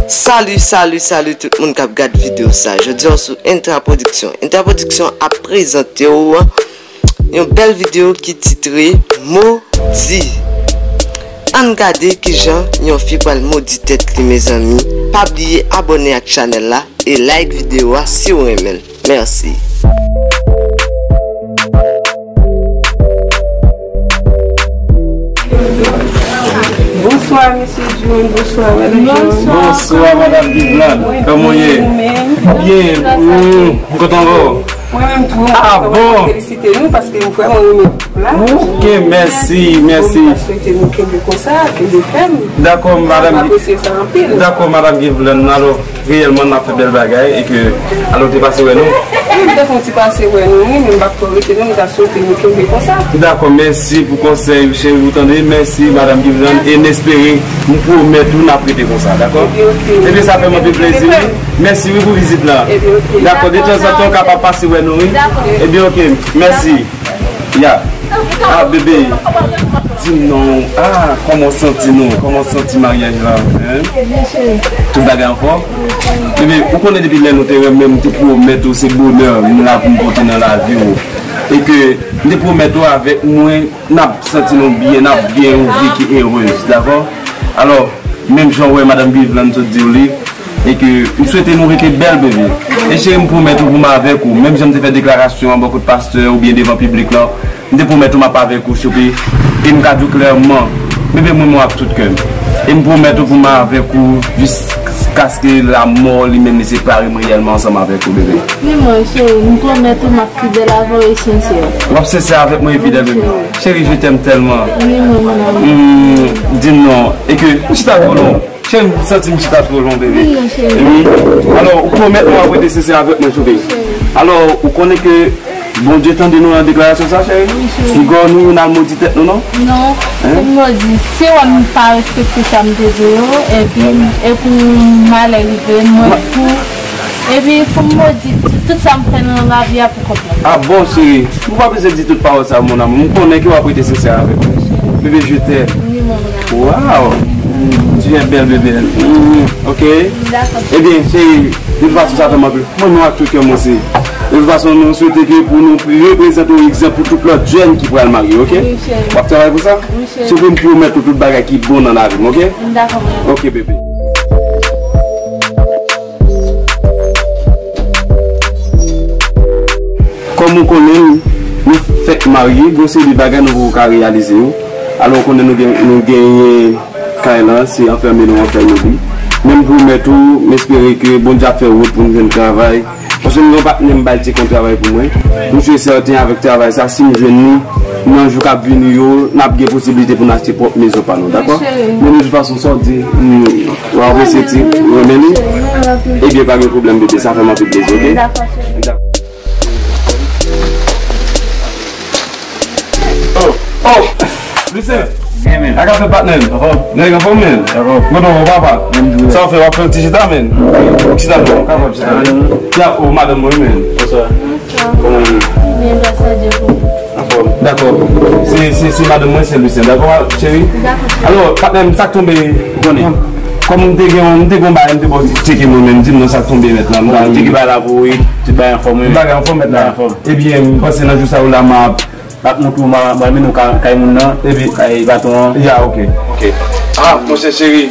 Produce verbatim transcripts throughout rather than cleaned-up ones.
Salut, salut, salut tout moun k ap gad videyo sa. Jodi a sou Intra Production. Intra Production ap prezante w yon bèl videyo ki titre Modi. Ann gade kijan yon fi pral modi tèt li, mezanmi. Pa bliye abòne ak chanèl la e like videyo a si w renmen l. Mèsi. Bonswa, mesye John. Bonswa, madanm John. Bonswa, madanm Givlan. Kòman w ye? Byen. M kontan wè w. Mwen menm tou, mwen felisite nou paske m vrèman renmen gwoup la. Ok, mèsi, mèsi. Mwen ta swete nou kenbe konsa, kenbe fèm. Dakò, madanm. Mwen apresye sa anpil. Dakò, madanm Givlan. Alò, reyèlman, n ap fè bèl bagay e ke, alò, w te pase wè nou. Wi, m te fè yon ti pase wè nou, wi, men m p ap twò rete non, m ta swete nou kenbe konsa. Dakò, mèsi pou konsèy ou, cheri, ou tande. Mèsi, madanm Givlan, e n espere, m pwomèt ou, n ap rete konsa, dakò? Ebyen, ok. Ebyen, sa fè m anpil plezi, wi. Mèsi, wi, pou vizit la. Ebyen, ok. Dakò, detanzantan, w kapab pase wè nou, wi. Dakò. Ebyen, ok, mèsi. Ya. Ah, bebe, di m non. Ah, kòman w santi nou? Kòman w santi maryaj la? Hein? Tout bagay anfòm? Bebe, ou konnen depi lè nou te renmen, m te pwomèt ou se bonè m la pou m pote nan lavi w. E ke m te pwomèt ou avèk mwen, n ap santi nou byen, n ap gen yon vi ki erez, dakò? Alò, menm jan w wè madanm Givlan sot di w li, e ke m swete nou rete bèl, bebe. E cheri, m pwomèt ou pou m avèk ou, menm jan m te fè deklarasyon an bò kot pastè oubyen devan piblik lan, m te pwomèt ou m ap avèk ou, choupi. E m ka di w klèman, bebe, m renmen w ak tout kè m. E m pwomèt ou pou m avèk ou jiskaske lanmò li menm li separe m reyèlman ansanm avèk ou, bebe. Wi, mwen, cheri, m pwomèt ou m ap fidèl avè w e sensè. W ap sensè avèk mwen e fidèl, bebe. Cheri, je t'aime tellement. Wi, mwen, mon amour. Hmm, di m non. E ke, m chita twò lwen. Cheri, m santi m chita twò lwen, bebe. Wi, non, cheri. Wi. Alò, ou pwomèt mwen w ap rete sensè avèk mwen, choupi. Cheri. Alò, ou konnen ke Bondye tande nou nan deklarasyon sa, cheri? Wi, cheri. Piga nou youn al modi tèt nou, non? Non. Hein? Pou m modi, se wè m pa respekte sa m te di yo, epi, e pou malè rive, mwen tou. Epi pou m modi tout, tout sa m fè nan lavi a pou kont mwen. Ah bon, cheri? Ou pa bezwen di tout pawòl sa, mon amour. M konnen ke w ap rete sensè avèk mwen. Bebe, je t'aime. Wi, mon amour. Wow! Tu es belle, bebe. Mm, ok? Dakò. Ebyen, cheri, de tout fason, sa fè m anpil. Mwen, mwen ak tout kè m osi. De tout fason, nou swete ke pou nou reprezante yon egzanp pou tout lòt jèn ki pral marye, ok? Wi, cheri. W ap travay pou sa? Wi, cheri. Cheri, m pwomèt ou tout bagay ki bon nan lavi m, ok? Dakò, mwen. Ok, bebe. Kòm ou konnen, nou fèk marye, gon seri de bagay nou poko ka reyalize yo. Alò, ou konnen nou gen, nou genyen kay lan, se anfèmen nou anfèmen li. Men m pwomèt ou, m espere ke Bondye ap fè wout pou n jwenn travay. Paske m gen yon patnè m ba l ti kon travay pou mwen. M si e sèten avèk travay sa, si m jwenn li, nan jou k ap vini yo, n ap gen posiblite pou n achte pwòp mezon pa nou, dakò? Wi, cheri. Men de tout fason, sa w di, m, w apresye ti, renmen li? Cheri, mwen renmen anpil. Ebyen, pa gen pwoblèm, bebe, sa fè m anpil plezi, ok? Dakò, cheri. Dakò. Oh, oh! Lucien! Bien, man. Sa k ap fèt, patnè m? Anfòm? Nèg anfòm, man? Anfòm. Mwen, non, papa. Sa w fè, w ap fè yon ti chita, man? Chita, non, w ka fè yon chita, man. Ya, oh, madanm mwen, man. Bonswa. Kòman w ye? Byen, gras a Dye, pou ou? Anfòm. Dakò. Se, se, se madanm mwen, se Lucien. Dakò, cheri? Dakò, cheri. Alò, patnè m, sa k tonbe? Ou konnen. Kòm m te gen, m te gen yon bagay, m te ba w tcheke mwen menm, di m non sa k tonbe mèt la. M ta renmen. Tcheke bagay la pou ou, wi. Tout bagay anfòm, wi. Bagay anfòm mèt la. Bagay anfòm. Ebyen, m panse nan jou sa yo la, m ap M ap montre w, m a, m a mennen w ka-, kay moun nan, epi kay patwon an. Ya, ok. Ok. Ah, monchè cheri.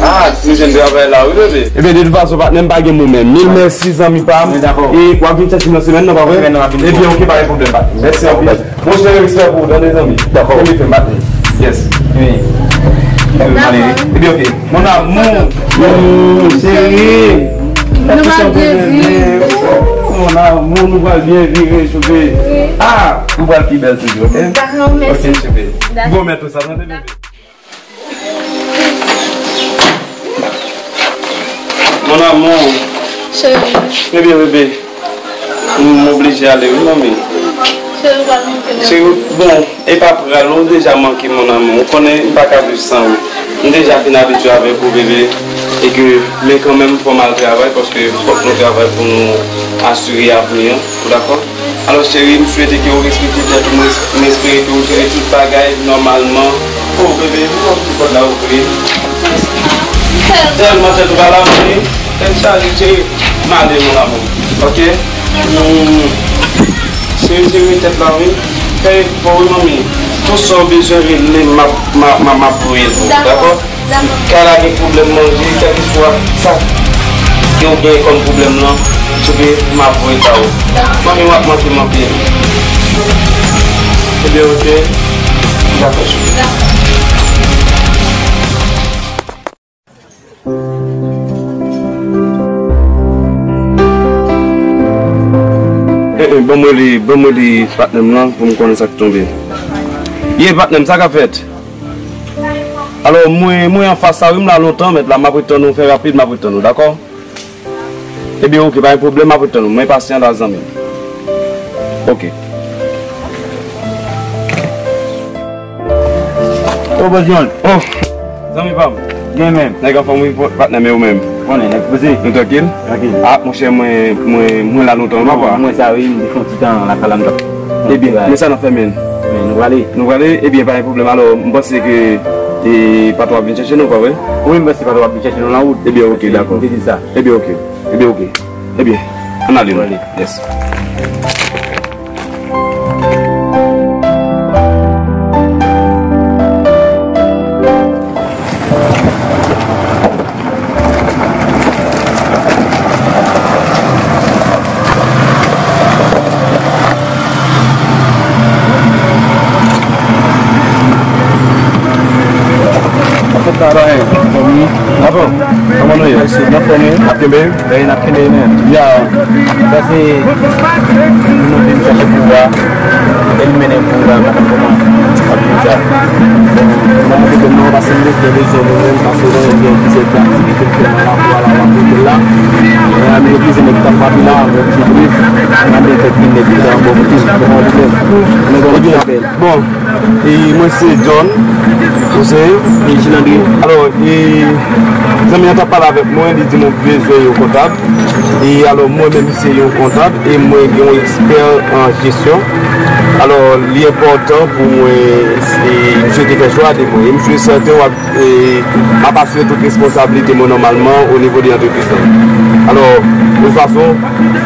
Ah, nou jwenn travay la, wi, bebe. Ebyen, de tout fason, patnè m, pa gen mo menm. Mil mèsi, zanmi pa m. Wi, dakò. E w ap vin chèche m nan semèn nan, pa vre? Semèn nan, w ap vin. Ebyen, ok, pa gen pwoblèm, patnè. Mèsi anpil. Monchè, respè pou ou, tande, zanmi. Dakò. Kenbe fèm, patnè. Yes. Wi. Dakò. Ebyen, ok. Mon amour, mon chéri. Nou pral byen viv. Mon amour, nou pral byen viv, choupi. Wi. Ah, nou pral pi bèl toujou, ok? Dakò, mèsi. Ok, choupi. Dakò. Bon, mèt ou sa, tande, bebe. Mon amour. Cheri. Ebyen, bebe. M oblije ale, wi, manmi. Cheri, ou pral manke m. Cheri, bon, e pa pral, ou deja manke m, mon amour. Ou konnen m pa ka viv san ou. M deja fin abitye avèk ou, bebe. E ke, men kanmenm, fò m al travay, paske fòk nou travay pou nou asire avni an. Ou dakò? Alò, cheri, m swete ke w respekte tèt ou, m res-, m espere ke w jere tout bagay nòmalman. Oh, bebe, poukwa w kite pòt la ouvri? Tèlman tèt ou pa la, wi. Tèt chaje, cheri. M ale, mon amour. Ok? Hmm. Cheri, cheri, tèt la, wi. Fè efò, wi, manmi. Tout sa w bezwen regle, m ap, m ap, m ap, m ap voye l pou ou, dakò? Dakò. Kay la gen pwoblèm manje, kèlkeswa sa ke w genyen kòm pwoblèm lan, souple, m ap voye l ba ou. Dakò. Manmi, w ap manke m anpil. Ebyen, ok. Dakò, souple. Dakò. Eh, eh, ban mwen li, ban mwen li patnè m lan pou m konnen sa k tonbe. Ye patnè m, sa k ap fèt? Alò, mwen, mwen anfas sa wi, m la lontan, mèt la, m ap ret tann ou, fè rapid, m ap ret tann ou, dakò? Ebyen, oke, pa gen pwoblèm, m ap ret tann ou. Mwen pasyan la, zanmi m. Oke. Oh, Bòs John. Oh, zanmi pa m. Gen menm. Nèg anfòm wi, patnè m, e ou menm? Konnen, nèg poze. Nou trankil? Trankil. Ah, monchè, mwen, mwen, mwen la lontan, papa. Mwen sa wi, m te fè yon ti tan lakay la, m t ap. Ebyen, men sa n ap fè, menn? Men, nou prale. Nou prale? Ebyen, pa gen pwoblèm. Alò, m panse ke, e, patwon ap vin chèche nou, pa vre? Wi, m panse patwon ap vin chèche nou nan wout. Ebyen, oke, dakò. M te di sa. Ebyen, oke. Ebyen, oke. Ebyen, ann ale, nou. Ann ale. Yes. Kòman nou ye? N anfòm wi. Ap kenbe? Wi, n ap kenbe, men. Ya. Sa se nou vin chache pouvwa. E nou mennen pouvwa, m pa konn kòman ap di sa. Bon, nou pa montre ke nou pase nou te bezwen nou menm, pase nou gen plizyè aktivite nou fè nan lakou a la, w ap wete la. E, nou refize nèg k ap frape la, bon, ti briv. N ap mete kèk nèg ki ta bò kote, bon, nou menm. Nou gen yon apèl. Bon, e mwen se John, konseye, e Gilles André. Alò, e zanmi an t ap pale avèk mwen, li di mwen bezwen yon kontab. E alò, mwen menm se yon kontab, e mwen gen yon ekspè an jesyon. Alò, li enpòtan pou mwen, e misye te fè chwa de mwen. E misye sèten w ap, e, m ap asire tout responsablite mwen nòmalman o nivo de antrepriz lan. Alò, de tout fason,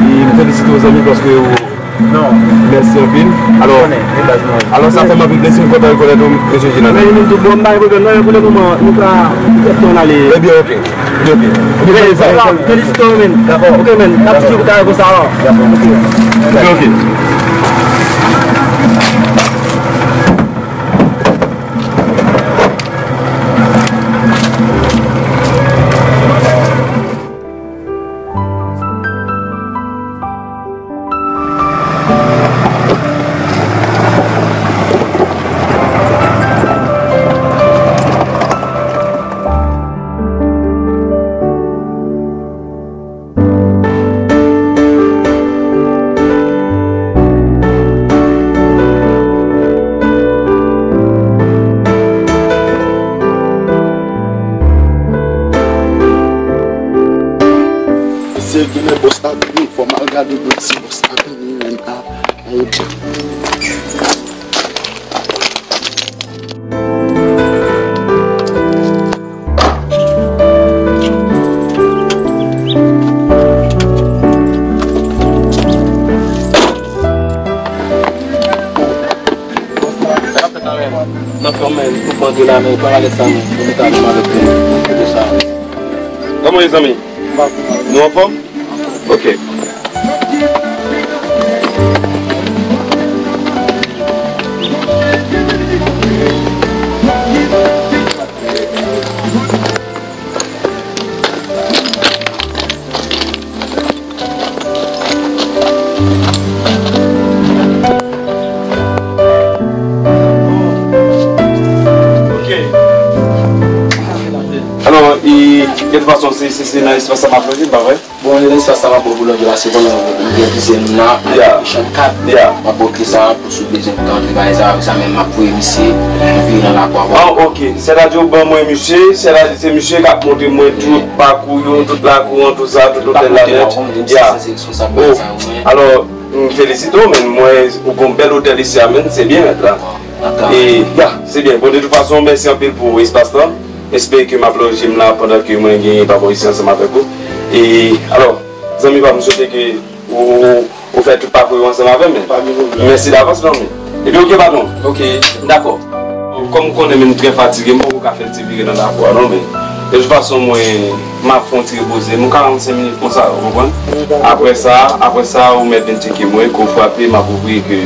e m felisite w zanmi paske ou Non. Mèsi anpil. Alò, konnen, e baz mwen. Alò, sa fè m anpil plezi, m kontan rekonèt ou, mesye Gilles André. Men li menm tou, bon, m pa gen pwoblèm, non, pou le moman, nou ka, nou ka ale. Ebyen, oke. Ebyen, oke. Ebyen, men, sa va, felisite w, men. Dakò. Oke, men, n ap toujou travay konsa, alò. Dakò. Oke. Ebyen, oke. Se vini bòs la vini, fò m al gade pou si bòs la vini menm. Ah, e byen. Nan fè men, tou pran de la men, pran alèz sa men, pou nou ta alèz avèk nou. Kote sa? Kòman ye, zanmi? Nou anfòm? Ok. Ok. Alò, e, de tout fason, se, se, se nan espas sa m ap lonje, pa vre? Bon, nan espas sa m ap ba w boulanje la, se pandan m gen plizyè moun la, m ap echanj kat, m ap ba w kle sa, pou si w bezwen pou w ta antre bagay sa, avèk sa menm m ap voye misye, m vire nan lakou a. Ah, ok. Sètadi w ban mwen misye, sètadi se misye k ap montre mwen tout pakou yo, tout lakou an, tout sa, tout otèl la nèt. Ya. Oh, alò, M felisite w, men m wè ou gon bèl otèl isi a, men se byen mèt la. E, ya, se byen. Bon, de tout fason, mèsi anpil pou espas lan. M espere ke m ap loje m la pandan ke mwen gen papa w isi ansanm avèk ou. E, alò, zanmi pa m, m swete ke ou, ou fè tout pakou yo ansanm avè m. Mèsi davans, zanmi. Epi, oke, patwon. Oke, m dakò. Kòm ou konnen, men m trè fatige, m poko ka fè ti vire nan lakou a, non, men de tout fason, mwen, m ap fè yon ti repoze. M ka rann senk minit konsa, ou konprann? Apre sa, apre sa, ou mèt vin tcheke mwen, ke w frape, m ap ouvri, ke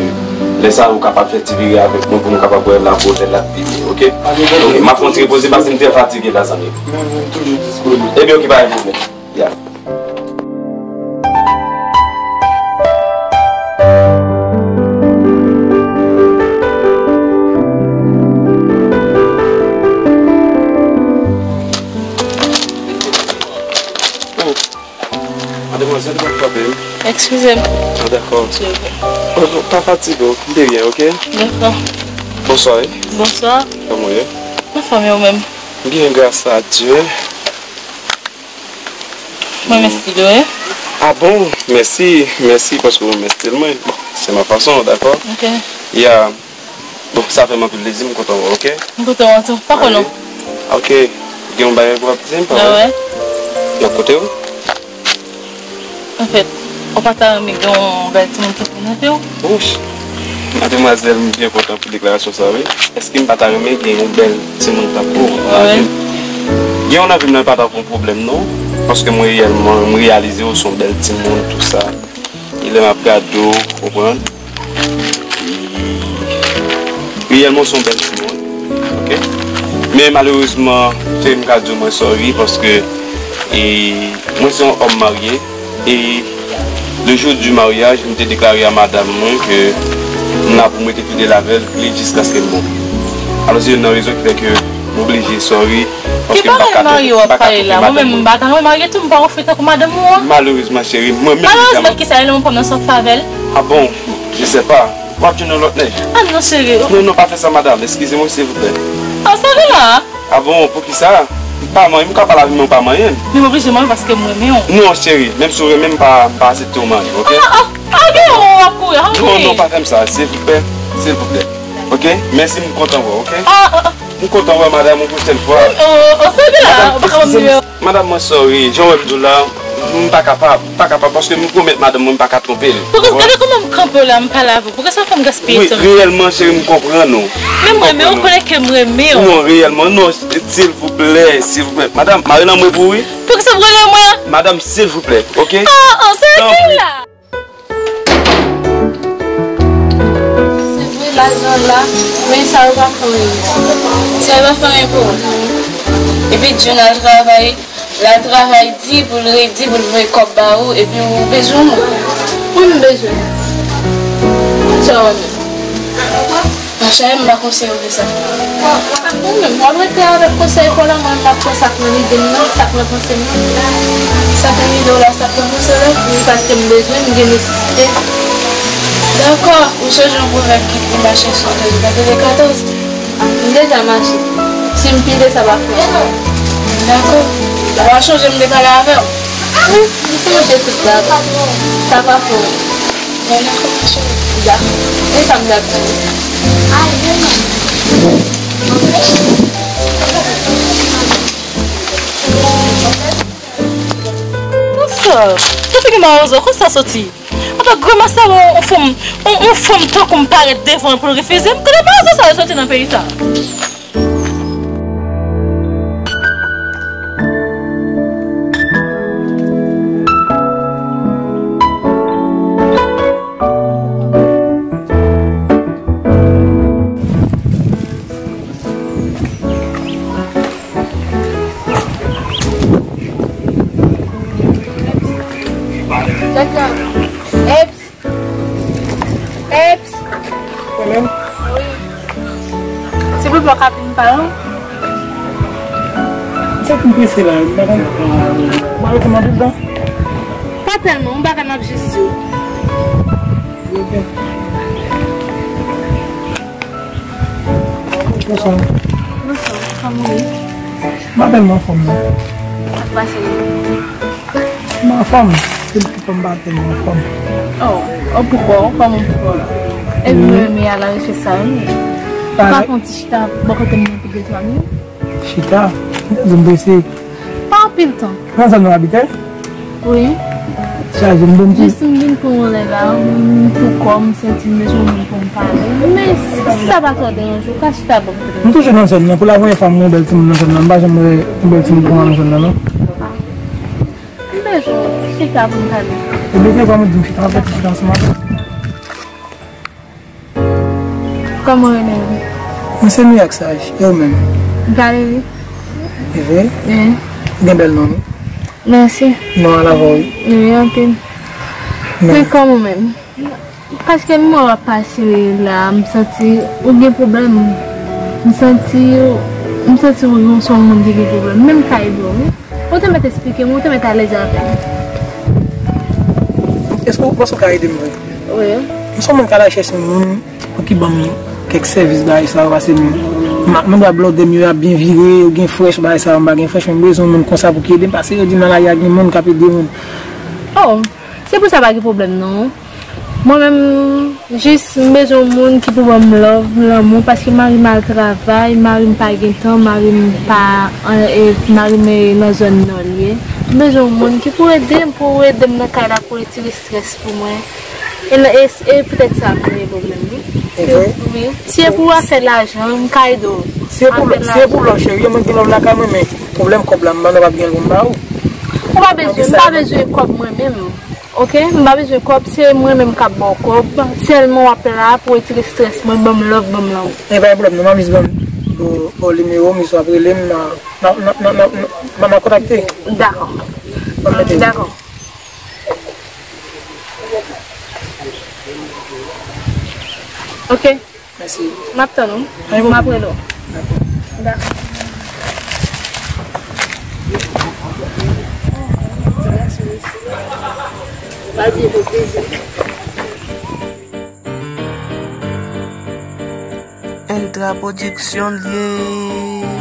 lè sa, ou kapab fè ti vire avèk mwen pou m kapab wè lakou otèl la pi byen, oke? Oke, m ap fè yon ti repoze, paske m trè fatige la, zanmi. Ebyen, oke, pa gen pwoblèm. Ya. Oh, mademwazèl, pa frape m. Eskize m. Ah, dakò. Silvouplè. Oh, non, pa fatige w, de rien, oke? Dakò. Bonswa, wi. Bonswa. Kòman w ye? Anfòm, e ou menm? Byen, gras a Dye. Mwen, mèsi, wi. Ah bon? Mèsi, mèsi paske w renmen stil mwen. Bon, c'est ma façon, dakò? Ok. Ya. Bon, sa fè m anpil plezi, m kontan wè w, ok? M kontan wè w tou. Pa konnen w. Ok. Gen yon bagay pou w ap di m, pa vre? Nan kote w? Anfèt, ou pa ta renmen gen yon bèl timoun ki prezante w? Wouch! Mademwazèl, m byen kontan pou deklarasyon sa, wi. Èske m pa ta renmen gen yon bèl timoun tankou w? Gen yon nan vi m nan, pa ta yon pwoblèm, non. Paske mwen reyèlman, m reyalize w se yon bèl timoun, tou sa. E lè m ap gade w, konprann? Reyèlman, w se yon bèl timoun. Ok? Men malerezman, cheri, m ka di w mwen sòri, paske, e, mwen se yon òm marye. E le jour du mariage, m te deklare a madanm mwen ke m la pou m rete fidèl avè l, li jiskaske m mouri. Alò, se youn nan rezon ki fè ke m oblije sòri, paske m pa ka twonpe, m pa ka twonpe madanm mwen. Ki bagay marye w ap pale la? Mwen menm, m pa ka, mwen marye tou, m pa ofri tankou madanm ou an. Malerezman, cheri, mwen menm. Malerezman, kisa? E lè mwen pran nan sòt favè l? Ah bon? Je sais pas. W ap jwenn yon lòt nèg. Ah non, cheri. Non, non, pa fè sa, madanm. Eskize mwen, silvouplè. Ah, sa vin la? Ah bon, poukisa? M pa manyen, m ka pale avè w, men w pa manyen m. Men m oblije manyen w paske m renmen w. Non, cheri, menm si w renmen m, m pa, m pa aksepte w manyen, ok? Ah, ah, ah, gen yon w ap kouri, ah, non, non, pa fè m sa, silvouplè, silvouplè. Ok? Mèsi, m kontan wè w, ok? Ah, ah, ah. M kontan wè w, madanm, yon pwochèn fwa. Oh, oh, oh, sa vin la? Madanm, ou pa ka ban m nimewo? Madanm, mwen sòri, jan w wè m di w la, m pa kapab, m pa kapab, paske m pwomèt madanm mwen m pa ka twonpe l. Poukisa, gade kòman m kanpe w la, m pale avè w. Poukisa w fè m gaspiye tan? Wi, reyèlman, cheri, m konprann ou. Men mwen, men ou konnen ke m renmen w. Non, reyèlman, non, silvouplè, silvouplè. Madanm, mare nan mwen pou ou, wi. Poukisa w rele mwen? Madanm, silvouplè, ok? Oh, oh, sa vin la? Se vre, lajan la, men sa yo pa fè anyen. Sa yo pa fè anyen pou ou. Epi John al travay, l al travay di pou l redi, pou l voye kòb ba ou, epi ou bezwen moun. Wi, m bezwen. Sa w wè menm? Monchè, m pa konseye w de sa. Ou menm, w ap rete avèk konsèy pa w la, mwen, m ap fè sa k nan lide m nan, sa k nan panse m nan. Sa k nan lide w la, sa k nan panse w la, wi, paske m bezwen, m gen nesesite. Dakò, ou sonje yon pwovèb ki di, mache sou tèt ou, pa tande katòz. M deja mache. Si m pile, sa pa fè anyen. Dakò. W a chonje m te pale avè w? Wi, m sonje tout bagay. Sa pa fè anyen. Mwen nan kòmansman. Da. E sa m t ap di? Konsa, sa figi mawozo, konsa soti? Apa granmas la wè yon fanm, yon, yon fanm tankou m parèt devan l pou l refize m? Kote mawozo sa yo soti nan peyi sa? Dakò. Eps. Eps. Mwen menm? Wi. Silvouplè, w ka vin pale? Sa k m prese la, m pa konn. Ou pa rete m anpil tan? Pa tèlman, yon bagay m ap jis di w. Ok. Bonswa. Bonswa, kòman w ye? M pa tèlman anfòm, non. Sa k pase? M anfòm. Se m ki fè m pa tèlman anfòm. Oh, Ou pou kò w, kòman pou kò w? Epi mwen renmen al a rechèch sa wi. Ou ka fè yon ti chita bò kote m nan pou de twa minit? Chita? M bezwen prese. Pa anpil tan. Nan zòn nou abite? Wi. Chaje m bon ti. Jis m vin pran yon lè la, m pou kò m, m santi m bezwen moun pou m pale. Men si sa pa twò deranje w, ka chita bò kote m. M toujou nan zòn nan. Pou la premyè fwa m wè yon bèl timoun nan zòn nan. M pa janm wè yon bèl timoun konsa nan zòn nan, non. M bezwen w, chita pou n pale. Ebyen, se kòman di m chita, anfèt, chita ansanm avè w. Kòman w rele w? Mwen se Mirak Saj, e ou menm? Valerie. E vre? Wi. Ou gen bèl non, wi. Mèsi. Non, a la vò, wi. Wi, anpil. Men kòman w menm? Paske m wè w ap pase la, m santi ou gen pwoblèm. M santi, m santi ou se yon moun ki gen pwoblèm. Menm ka ede w, wi. Ou te mèt esplike m, ou te mèt alèz avè m. Èske w panse w ka ede m vre? Wi. M se yon moun k al chèche moun pou ki ban m kèk sèvis bagay sa yo, paske m, m, mwen dwa blòdè m yo ap byen vire, yo gen frèch bagay sa yo, m pa gen frèch, men m bezwen yon moun konsa pou ki ede m, paske yo di nan lari a gen moun k ap ede moun. Oh, se pou sa pa gen pwoblèm non. Mwen menm, jis m bezwen yon moun ki pou ban m love, lanmou, paske mari m al travay, mari m pa gen tan, mari m pa, e, mari m e nan zòn nò l ye. M bezwen yon moun ki pou ede m, pou ede m nan kay la, pou retire estrès pou mwen. E, e, e poutèt sa m rele w menm, wi. Wi. Si e pou afè lajan, m ka ede w. Si e pou, si e pou love, cheri, mwen gen love lakay mwen, men pwoblèm kòb la, m pa p gen pou m ba ou. Ou pa bezwen, m pa bezwen kòb mwen menm. Ok, m pa bezwen kòb, se mwen menm k ap ba w kòb. Sèlman w ap la pou retire estrès mwen, ban m love, ban m lanmou. E pa gen pwoblèm non, m ap jis ban m, o, o, nimewo m, jis w ap rele m, m a, m a, m a, m a, m a, m a kontakte. Dakò. Dakò. Ok. Mèsi. M ap tann ou. M ap rele w. Dakò. Entra Production l ye.